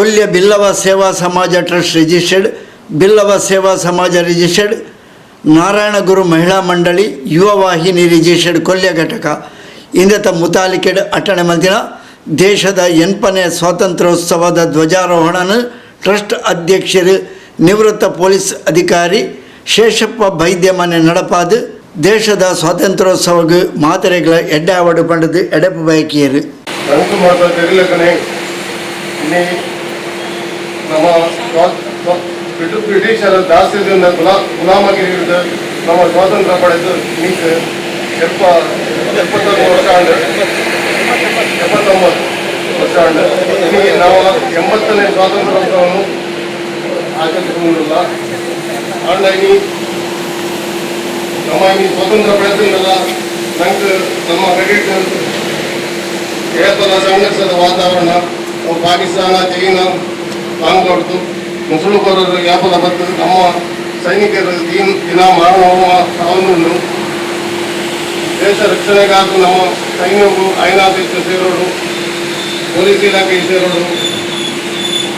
Kolya Billava Seva Samaja trust registered, Billava Seva Samaja registered, Narayana Guru Mahila Mandali, Yuva Vahini registered Kolya ಘಟಕ ಇಂದತ ಮುತಾಲಿಕೆಡ್ ಅಟ್ಟಣೆ ಮಲ್ದಿನ ದೇಶದ 80ನೇ ಸ್ವಾತಂತ್ರ್ಯೋತ್ಸವದ ಧ್ವಜಾರೋಹಣನ trust ಅಧ್ಯಕ್ಷರು, ನಿವೃತ್ತ police ಅಧಿಕಾರಿ ಶೇಷಪ್ಪ ಬೈದ್ಯಮನೆ ನಡಪಾದು ದೇಶದ ಸ್ವಾತಂತ್ರ್ಯೋತ್ಸವಕ್ಕೆ ಮಾತೆರೆಗ್ಲ ಎಡ್ಡೆ ಪಂಡದು ಎಡೆಪು ಬಯಕಿಯರು. ನಂಕು ಮಾತ ತೆರಿಲಕನೆ ಇನಿ ನಮ್ಮ ಬ್ರಿಟಿಷರ ದಾಸ್ಯದಿಂದ ಗುಲಾಮಗಿರಿಯಿಂದ ನಮ್ಮ ಸ್ವಾತಂತ್ರ್ಯ ಪಡೆದು ನಿಂಗೆ 71 ವರ್ಷ ಆಂಡ್, 79 ವರ್ಷ ಆಂಡ್. ಇನಿ ನಾವು 80ನೇ ಸ್ವಾತಂತ್ರ್ಯೋತ್ಸವವನ್ನು ಆಚರಿಸಿಕೊಂಡಿಲ್ಲ. ಆಂಡ ಇನಿ ನಮ್ಮ ಇನಿ ಸ್ವಾತಂತ್ರ್ಯ ಪಡೆದಿಲ್ಲ. ನಂಗೆ ನಮ್ಮ ಕ್ರೆಡಿಟ್ ಏಪದ ಸಂಘರ್ಷದ ವಾತಾವರಣ, ಅವು ಪಾಕಿಸ್ತಾನ, ಚೈನಾ ಬಾಂಗ್ಲಾಡ್ದು ನುಸುಳುಕೋರರು ಯಾಪದ ಬತ್ತು ನಮ್ಮ ಸೈನಿಕರು ದಿನ ದಿನ ಮಾರಣ ಹೋಮ ಆವೊಂದುಂಡು. ದೇಶ ರಕ್ಷಣೆಗಾಗಿ ನಮ್ಮ ಸೈನ್ಯವು ಐನಾದೇಶ ಸೇರೋಡು, ಪೊಲೀಸ್ ಇಲಾಖೆ ಸೇರೋಡು,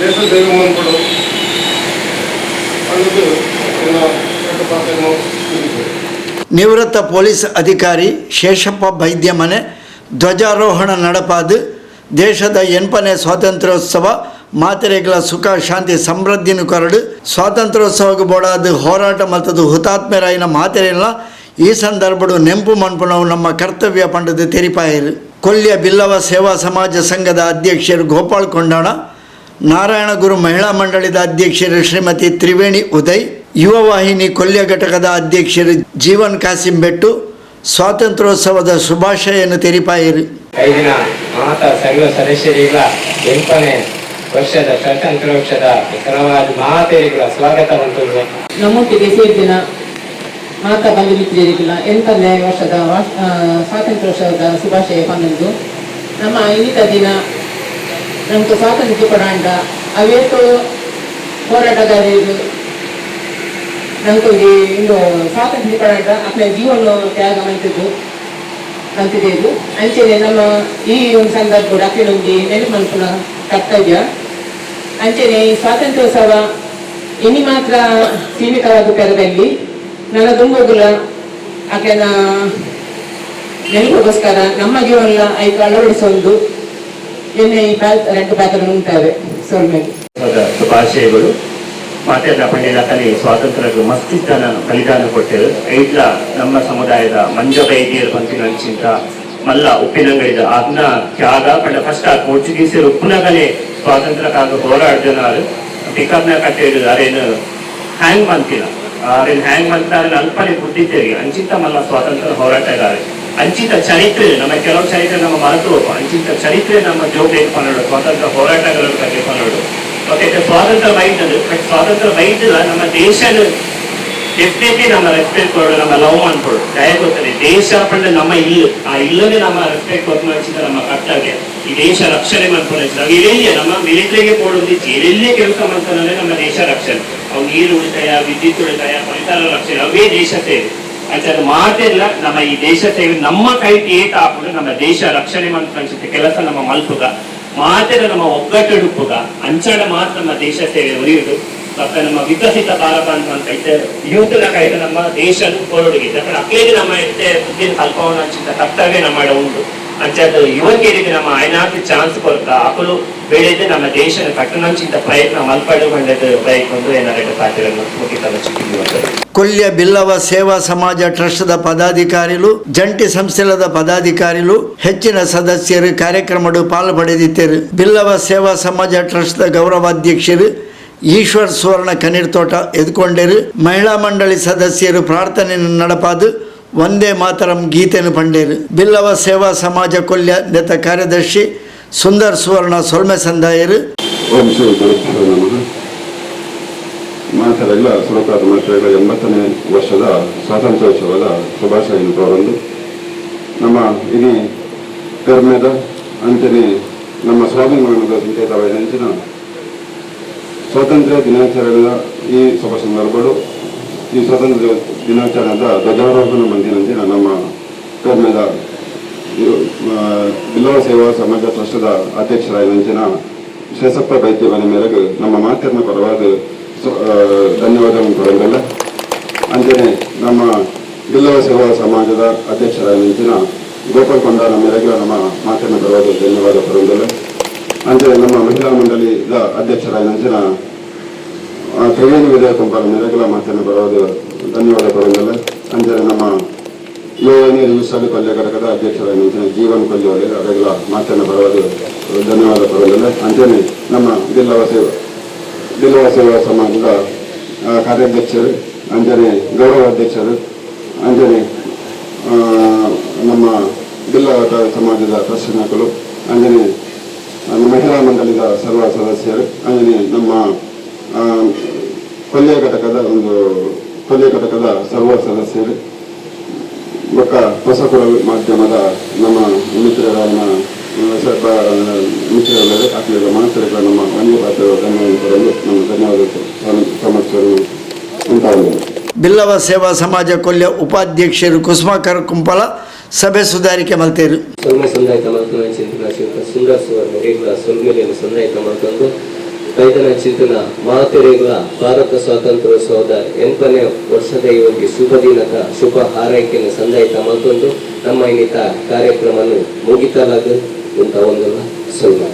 ದೇಶ ಸೇವೆ ಮನ್ಪೊಡು ಅನ್ನೋದು ನನ್ನ ಎರಡು ಪಾತ್ರವನ್ನು ಮುಗಿತು. ನಿವೃತ್ತ ಪೊಲೀಸ್ ಅಧಿಕಾರಿ ಶೇಷಪ್ಪ ಬೈದ್ಯಮನೆ ಧ್ವಜಾರೋಹಣ ನಡಪಾದು ದೇಶದ 80ನೇ ಸ್ವಾತಂತ್ರ್ಯೋತ್ಸವ ಮಾತೆರೆಗಳ ಸುಖ, ಶಾಂತಿ, ಸಮೃದ್ಧಿನ ಕೊರಡು ಸ್ವಾತಂತ್ರ್ಯೋತ್ಸವಕ್ಕೆ ಬೋಡಾದ ಹೋರಾಟ ಮಲ್ತದು ಹುತಾತ್ಮರಾಯಿನ ಮಾತೆರೆಲ್ಲ ಈ ಸಂದರ್ಭಡು ನೆಂಪು ಮನ್ಪುನವು ನಮ್ಮ ಕರ್ತವ್ಯ ಪಂಡದು ತೆರಿಪಾಯರು. ಕೊಲ್ಯ ಬಿಲ್ಲವ ಸೇವಾ ಸಮಾಜ ಸಂಘದ ಅಧ್ಯಕ್ಷರು ಗೋಪಾಲ್ ಕೊಂಡಾಣ, ನಾರಾಯಣ ಗುರು ಮಹಿಳಾ ಮಂಡಳಿದ ಅಧ್ಯಕ್ಷರು ಶ್ರೀಮತಿ ತ್ರಿವೇಣಿ ಉದಯ್, ಯುವ ವಾಹಿನಿ ಕೊಲ್ಯ ಘಟಕದ ಅಧ್ಯಕ್ಷರು ಜೀವನ್ ಕಾಸಿಂಬೆಟ್ಟು ಸ್ವಾತಂತ್ರ್ಯೋತ್ಸವದ ಶುಭಾಶಯನ್ನು ತೆರಿಪಾಯರು. ಐದಿನ ಮಾತ ಸರ್ವ ಸದಸ್ಯರಿಗಳ 80ನೇ ವರ್ಷದ ಸ್ವಾತಂತ್ರ್ಯೋತ್ಸವದ ಕ್ರಮವಾದ ಮಾತೆರಿಗಳ ಸ್ವಾಗತ ಮಂತುಲ್ಲೆ. ನಮ್ಮೊಟ್ಟಿಗೆ ಸೇರಿದಿನ ಮಾತಾ ಬಂಧು ಮಿತ್ರರಿಗೆಲ್ಲ 80ನೇ ವರ್ಷದ ಸ್ವಾತಂತ್ರ್ಯೋತ್ಸವದ ಶುಭಾಶಯ ಪನ್ನೊಂದು. ನಮ್ಮ ಇನ್ನಿತ ದಿನ ನಮ್ಗೆ ಸ್ವಾತಂತ್ರ್ಯ ಕೊಡಾಂಡ ಅವೇತೋ ಹೋರಾಟಗಾರರು ನಮ್ಗೆ ಇಂದು ಸ್ವಾತಂತ್ರ್ಯ ಕೊಡಾಂಡ ಅಪ್ನ ಜೀವನ ತ್ಯಾಗ ಮಂತಿದ್ದು ಅಂತಿದ್ದು. ಅಂಚೆನೆ ನಮ್ಮ ಈ ಒಂದು ಸಂದರ್ಭ ಅಕ್ಕಿನೊಂಜಿ ನೆನಪು ಮನ್ಪುನ ಕರ್ತವ್ಯ. ಅಂಚೆನೆ ಈ ಸ್ವಾತಂತ್ರ್ಯೋತ್ಸವ ಇನಿ ಮಾತ್ರ ಸೀಮಿತವಾದ ಪೆರದಲ್ಲಿ ನನ್ನ ದುಂಬಗುಲ ಆಕೆನ ನೆನಪುಗೋಸ್ಕರ ನಮ್ಮ ಜೀವನ ಐಕ್ ಅಳವಡಿಸೊಂದು ಎನ್ನೆ ಈ ಎರಡು ಪಾತ್ರ ಉಂಟಾವೆ ಸೊಲ್ಮೆಗೆ. ಶುಭಾಶಯಗಳು. ಮಾತೆಲ್ಲ ಪಂಡಿತ ಸ್ವಾತಂತ್ರ್ಯ ಮಸ್ತಿದ್ದನ ಬಲಿದಾನ ಕೊಟ್ಟರು. ಐಡ್ಲ ನಮ್ಮ ಸಮುದಾಯದ ಮಂಜ ಬೈದಿಯರ್ ಪಂಪಿನಂಚಿಂತ ಮಲ್ಲ ಉಪ್ಪಿನಂಗಡಿದ ಅಗ್ನ ತ್ಯಾಗ ಪಂಡ ಫಸ್ಟ್ ಆ ಪೋರ್ಚುಗೀಸರು ಉಪ್ಪುನಗನೆ ಸ್ವಾತಂತ್ರ್ಯಕ್ಕಾಗ ಹೋರಾಡ್ದನಾರು ಪಿಕಪ್ನ ಕಟ್ಟಿಡು ಅರೇನು ಹ್ಯಾಂಗ್ ಮಂತಿನ ಅರೇನು ಹ್ಯಾಂಗ್ ಮಂತಾರೆ ಅಲ್ಪನೆ ಬುದ್ಧಿದ್ದೇರಿ. ಅಂಚಿಂತ ಮಲ್ಲ ಸ್ವಾತಂತ್ರ್ಯ ಹೋರಾಟಗಾರ. ಅಂಚಿತ ಚರಿತ್ರೆ ನಮ್ಮ ಕೆಲವು ಚರಿತ್ರೆ ನಮ್ಮ ಮರೆತು ಹೋಗುವ. ಅಂಚಿತ ಚರಿತ್ರೆ ನಮ್ಮ ಜೋಗ ಪನ್ನಡು, ಸ್ವಾತಂತ್ರ್ಯ ಹೋರಾಟಗಾರರ ಬಗ್ಗೆ ಪನ್ನಡು. ಓಕೆ, ಸ್ವಾತಂತ್ರ್ಯ ಬೈದದು, ಬಟ್ ಸ್ವಾತಂತ್ರ್ಯ ಬೈದಿಲ್ಲ. ನಮ್ಮ ದೇಶದ ಡೆಫಿನೆಟ್ಲಿ ನಮ್ಮ ರೆಸ್ಪೆಕ್ಟ್ ಕೊಡು, ನಮ್ಮ ಲವ್ ಮಾಡ್ಕೊಡು. ದಯ ಗೊತ್ತದೆ, ದೇಶ ಪಂಡ ನಮ್ಮ ಇಲ್ಲು. ಆ ಇಲ್ಲನೇ ನಮ್ಮ ರೆಸ್ಪೆಕ್ಟ್ ಕೊಟ್ಟು ಮಾಡಿಸಿದ ನಮ್ಮ ಕರ್ತವ್ಯ. ಈ ದೇಶ ರಕ್ಷಣೆ ಮಾಡ್ಕೊಂಡು ಇವೆಲ್ಲ ನಮ್ಮ ಮಿಲಿಟರಿಗೆ ಕೊಡೋದಿಚ್ಚಿ ಎಲ್ಲೆಲ್ಲೇ ಕೆಲಸ ಮಾಡ್ತಾನೆ. ನಮ್ಮ ದೇಶ ರಕ್ಷಣೆ, ಅವು ನೀರು ಉಳಿತಾಯ, ವಿದ್ಯುತ್ ಉಳಿತಾಯ, ಪರಿಸರ ರಕ್ಷಣೆ, ಅವೇ ದೇಶ ಸೇವೆ ಅಂತ. ಅದು ಮಾತಿಲ್ಲ. ನಮ್ಮ ಈ ದೇಶ ಸೇವೆ ನಮ್ಮ ಕೈ ಏತ ಹಾಕೊಂಡು ನಮ್ಮ ದೇಶ ರಕ್ಷಣೆ ಮಾಡ್ಕೊಂಡು ಕೆಲಸ ನಮ್ಮ ಮಲ್ಪುಗ ಮಾತೆರ ನಮ್ಮ ಒಗ್ಗಟ್ಟು ಅಂಚಡ ಮಾತ್ರ ನಮ್ಮ ದೇಶ ಸೇವೆ ಉರಿಯುವುದು. ಮತ್ತೆ ನಮ್ಮ ವಿಕಸಿತ ಭಾರತ ಅಂತ ಐತೆ. ಯೂತ್ನ ಕೈದ ನಮ್ಮ ದೇಶ ಕೊರೊಡುಗೆ ಅಕ್ಲೇಗೆ ನಮ್ಮ ಎತ್ತೆ ಬುದ್ಧಿನ ಕಲ್ಪವನ ಅಂಚಿತ ಕರ್ತವ್ಯ ನಮ್ಮ ಉಂಟು. ಅಂಚಾದ ಯುವಕರಿಗೆ ನಮ್ಮ ಐನಾತಿ ಚಾನ್ಸ್ ಕೊರತ ಅಕುಲು ಬೆಳೆದು ನಮ್ಮ ದೇಶದ ಕಟ್ಟನಂಚಿಂತ ಪ್ರಯತ್ನ ಮಲ್ಪಡು ಬಂದದ್ದು ಬಯಕೊಂಡು ಏನಾರ ಪಾತ್ರವನ್ನು ಮುಗಿತಲ್ಲ. ಕೊಲ್ಯ ಬಿಲ್ಲವ ಸೇವಾ ಸಮಾಜ ಟ್ರಸ್ಟ್ದ ಪದಾಧಿಕಾರಿಲು, ಜಂಟಿ ಸಂಸ್ಥೆಲದ ಪದಾಧಿಕಾರಿಲು, ಹೆಚ್ಚಿನ ಸದಸ್ಯರು ಕಾರ್ಯಕ್ರಮಡು ಪಾಲು ಪಡೆದಿದ್ದರು. ಬಿಲ್ಲವ ಸೇವಾ ಸಮಾಜ ಟ್ರಸ್ಟ್ದ ಗೌರವಾಧ್ಯಕ್ಷರು ಈಶ್ವರ್ ಸುವರ್ಣ ಕನೀರ್ತೋಟ ಎದ್ಕೊಂಡರು. ಮಹಿಳಾ ಮಂಡಳಿ ಸದಸ್ಯರು ಪ್ರಾರ್ಥನೆ ನಡಪಾದು ವಂದೇ ಮಾತರಂ ಗೀತೆಯನ್ನು ಪಂಡೇರು. ಬಿಲ್ಲವ ಸೇವಾ ಸಮಾಜ ಕೊಲ್ಯ ನೆತ ಕಾರ್ಯದರ್ಶಿ ಸುಂದರ್ ಸುವರ್ಣ ಸೊಲ್ಮೆ ಸಂದಾಯರು. ಓಂ ಶ್ರೀ ಗುರುಭ್ಯೋ ನಮಃ. ಮಾತರೆಲ್ಲ ಸುರಕಾದ ಮಾತ್ರೆಗಳ 80ನೇ ವರ್ಷದ ಸ್ವಾತಂತ್ರ್ಯೋತ್ಸವದ ಶುಭಾಶಯ ಕೋರೊಂದು. ನಮ್ಮ ಇನಿ ಪೆರ್ಮೆದ ಅಂಚನೆ ನಮ್ಮ ಸ್ವಾಭಿಮಾನದ ಸಂಕೇತವಾದ ಸ್ವಾತಂತ್ರ್ಯ ದಿನಾಚರಣೆಯ ಈ ಶುಭ ಸಂದರ್ಭಗಳು ಈ ಸ್ವಾತಂತ್ರ್ಯ ದಿನಾಚರಣೆದ ಧ್ವಜಾರೋಹಣ ಮಂದಿನಂಚಿನ ನಮ್ಮ ಪೆರ್ಮೆದ ಬಿಲ್ಲವ ಸೇವಾ ಸಮಾಜ ಟ್ರಸ್ಟ್ದ ಅಧ್ಯಕ್ಷರಾದ ಅಂಚಿನ ಶೇಷಪ್ಪ ವೈದ್ಯ ಮನೆ ಮೇರೆಗೆ ನಮ್ಮ ಮಾತೆರ್ನ ಪರವಾದ ಧನ್ಯವಾದಗಳನ್ನು ಕೊಡೋದಿಲ್ಲ. ಅಂಚನೆ ನಮ್ಮ ಬಿಲ್ಲವ ಸೇವಾ ಸಮಾಜದ ಅಧ್ಯಕ್ಷರಾದ ಗೋಪಾಲ್ ಕೊಂಡಾನ ಮೇರೆಗೆ ನಮ್ಮ ಮಾತೆರ್ನ ಪರವಾದ ಧನ್ಯವಾದ ಕೊಡೋದಿಲ್ಲ. ಅಂಚನೆ ನಮ್ಮ ಮಹಿಳಾ ಮಂಡಳಿದ ಅಧ್ಯಕ್ಷರಾದ ತ್ರಿವೇಣಿ ವಿಜಯ ಕುಂಬಾರ ಮೇರೆಗಳ ಮಾತನ್ನು ಬರೋದು ಧನ್ಯವಾದ ಕೊಡೋದಿಲ್ಲ. ಅಂಚನೆ ನಮ್ಮ ಯುವನಿ ಯುವಸಾಲಿ ಕೊಲ್ಯ ಘಟಕದ ಅಧ್ಯಕ್ಷರಾದ ಜೀವನ್ ಕೊಲ್ಯ ಅದೆಲ್ಲ ಮಾತನ್ನು ಬರೋದು ಧನ್ಯವಾದ ಕೊಡೋದಿಲ್ಲ. ಅಂಚನೆ ನಮ್ಮ ಬಿಲ್ಲವ ಸೇವಾ ಸಮಾಜದ ಕಾರ್ಯಾಧ್ಯಕ್ಷರು, ಅಂಜನೆ ಗೌರವ ಅಧ್ಯಕ್ಷರು, ಅಂಜನೆ ನಮ್ಮ ಬಿಲ್ಲವ ಸಮಾಜದ ಟ್ರಸ್ಟಿನಕಲು, ಅಂಜನೆ ಮಹಿಳಾ ಮಂಡಳಿದ ಸರ್ವ ಸದಸ್ಯರು, ಅಂಜನೆ ನಮ್ಮ ಕೊಲ್ಯ ಘಟಕದ ಒಂದು ಕೊಲ್ಯ ಘಟಕದ ಸರ್ವ ಸದಸ್ಯರು, ಬೊಕ್ಕ ಹೊಸಕೊಡಲು ಮಾಧ್ಯಮದ ನಮ್ಮ ಮಿತ್ರರನ್ನ ಸ್ವಲ್ಪ ಮಿತ್ರರೆಲ್ಲರೂ ಅಖಿಲ ಮಾತೃಗಳ ನಮ್ಮ ಒಂದೇ ಪಾತ್ರ ಧನ್ಯವಾದ ಕೊಡಲು ನಮ್ಮ ಧನ್ಯವಾದ ಸಮಸ್ಯೆಗಳು ಉಂಟಾಗುವುದು. ಬಿಲ್ಲವ ಸೇವಾ ಸಮಾಜ ಕೊಲ್ಯ ಉಪಾಧ್ಯಕ್ಷರು ಕುಸುಮಾಕರ್ ಕುಂಪಲ ಸಭೆ ಸುಧಾರಿಕೆ ಮಲ್ತೇರು. ಸೊಲ್ಮೆ ಸಂದಾಯ್ತ ಮಲ್ತೊಂದು ಚಿಂತನ ಶಿವಕ ಸುಂದರ್ ಸುವರ್ಣ ರೇಗ್ಲ ಸೊಲ್ಮೆಲೆಯನ್ನು ಸಂದಾಯ್ತ ಮಲ್ತೊಂದು ರೈತನ ಚಿಂತನ ಮಾತೆರೆಗ್ಲ ಭಾರತ ಸ್ವಾತಂತ್ರ್ಯೋತ್ಸವದ 80ನೇ ವರ್ಷದ ಈ ಒಂದು ಶುಭ ದಿನದ ಶುಭ ಹಾರೈಕೆಯನ್ನು ಸಂದಾಯ್ತ ಮಲ್ತೊಂದು ನಮ್ಮ ಇನ್ನಿತ ಕಾರ್ಯಕ್ರಮವನ್ನು ಮುಗಿತಲಾಗ ಉಂಟ ಒಂದಲ್ಲ ಸೊಲ್ಮೆ.